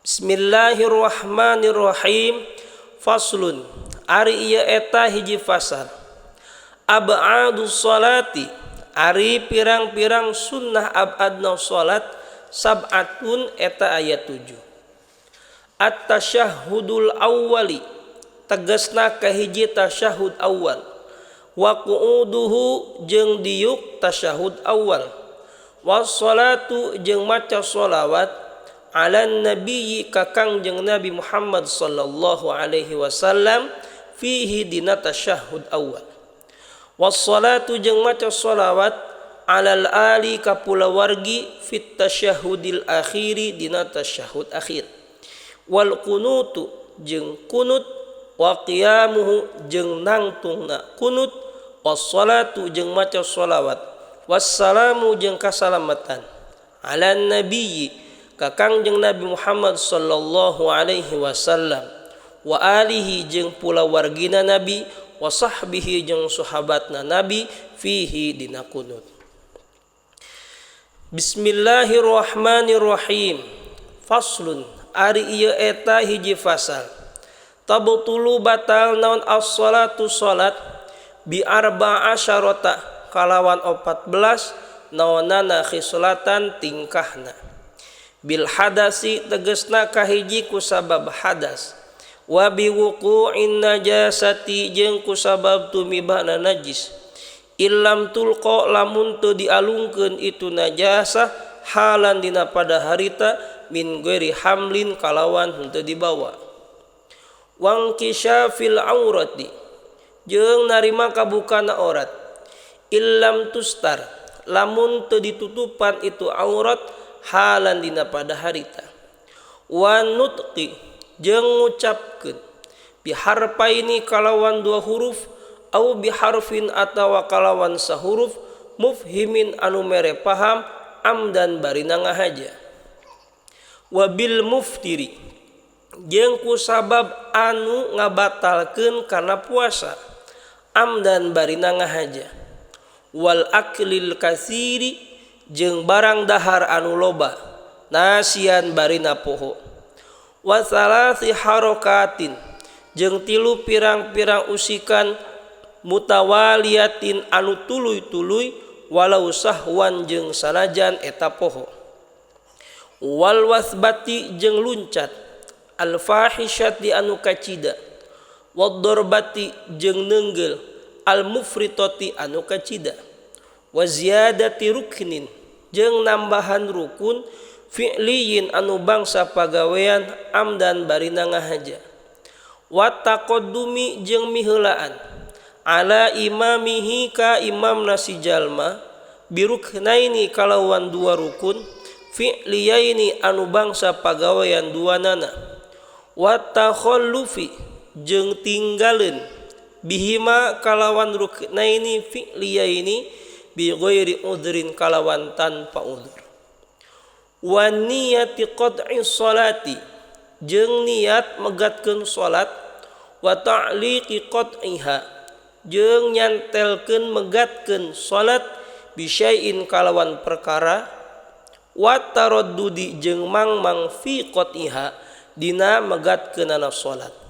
Bismillahirrahmanirrahim. Faslun ari ieu eta hiji fasal. Ab'adus salati ari pirang-pirang sunnah abadna salat sab'atun eta aya 7. At-tasyahhudul awwali tegasna kahiji tasyahud awal. Wa qu'uduhu jeung diuk tasyahud awal. Wassalatu jeung maca sholawat ala nabiyyi ka Kangjeng Nabi Muhammad sallallahu alaihi wasallam fihi dina tasyahud awal. Wassalatu jeung maca sholawat alal ali ka pulawargi fit tasyahudil akhiri dina tasyahud akhir. Wal kunutu jeung kunut wa qiyamuhu jeung nangtungna kunut wassalatu jeung maca sholawat wassalamu jeung kasalamatan ala nabiyyi ka Kangjeng Nabi Muhammad sallallahu alaihi wasallam wa alihi jeung pulawargina Nabi wa sahbihi jeung sahabatna Nabi fihi dina kunut. Bismillahirrahmanirrahim. Faslun ari ieu eta hiji fasal. Tabtulu batal naon as-salatu salat bi arba'a syarata kalawan 14 naonana khislatan tingkahna. Bil hadasi tegesna kahiji ku sabab hadas wa bi wuqu'in najasati jeung ku sabab tumibana najis illam tulqa lamun teu dialungkeun itu najasah halan dina pada harita min ghairi hamlin kalawan henteu dibawa wang kisyafil aurati jeung narima kabukana aurat illam tustar lamun teu ditutupan itu aurat halan dina pada harita wa nutqi jeung ngucapkeun biharpaini kalawan dua huruf au biharfin atawa kalawan sahuruf mufhimin anu mere paham amdan barina ngahaja wa bil muftiri jeung ku sabab anu ngabatalkeun kana puasa amdan barina ngahaja wal aklil kasiri jeung barang dahar anu loba nasian barina poho wa salasi harokatin jeung tilu pirang-pirang usikan mutawaliatin anu tuluy-tuluy walau sahwan jeung sanajan eta poho wal wasbati jeung luncat al fahisyati anu kacida wad darbati jeung neunggel al mufritati anu kacida wa ziyadati ruknin jeung nambahan rukun fi'liyin anu bangsa pagawean amdan barina ngahaja wa taqaddumi jeung miheulaan ala imamihi ka imamna si jalma biruknaini kalawan dua rukun fi'liyaini anu bangsa pagawean duanana wa takhallufi jeung tinggaleun bihima kalawan ruknaini fi'liyaini bi ghairi udhrin kalawan tanpa udzur wa niyati qat'i sholati jeung niat megatkeun salat wa ta'liqi qat'iha jeung nyantelkeun megatkeun salat bi syai'in kalawan perkara wa taraddudi jeung mangmang fi qat'iha dina megatkeunana salat.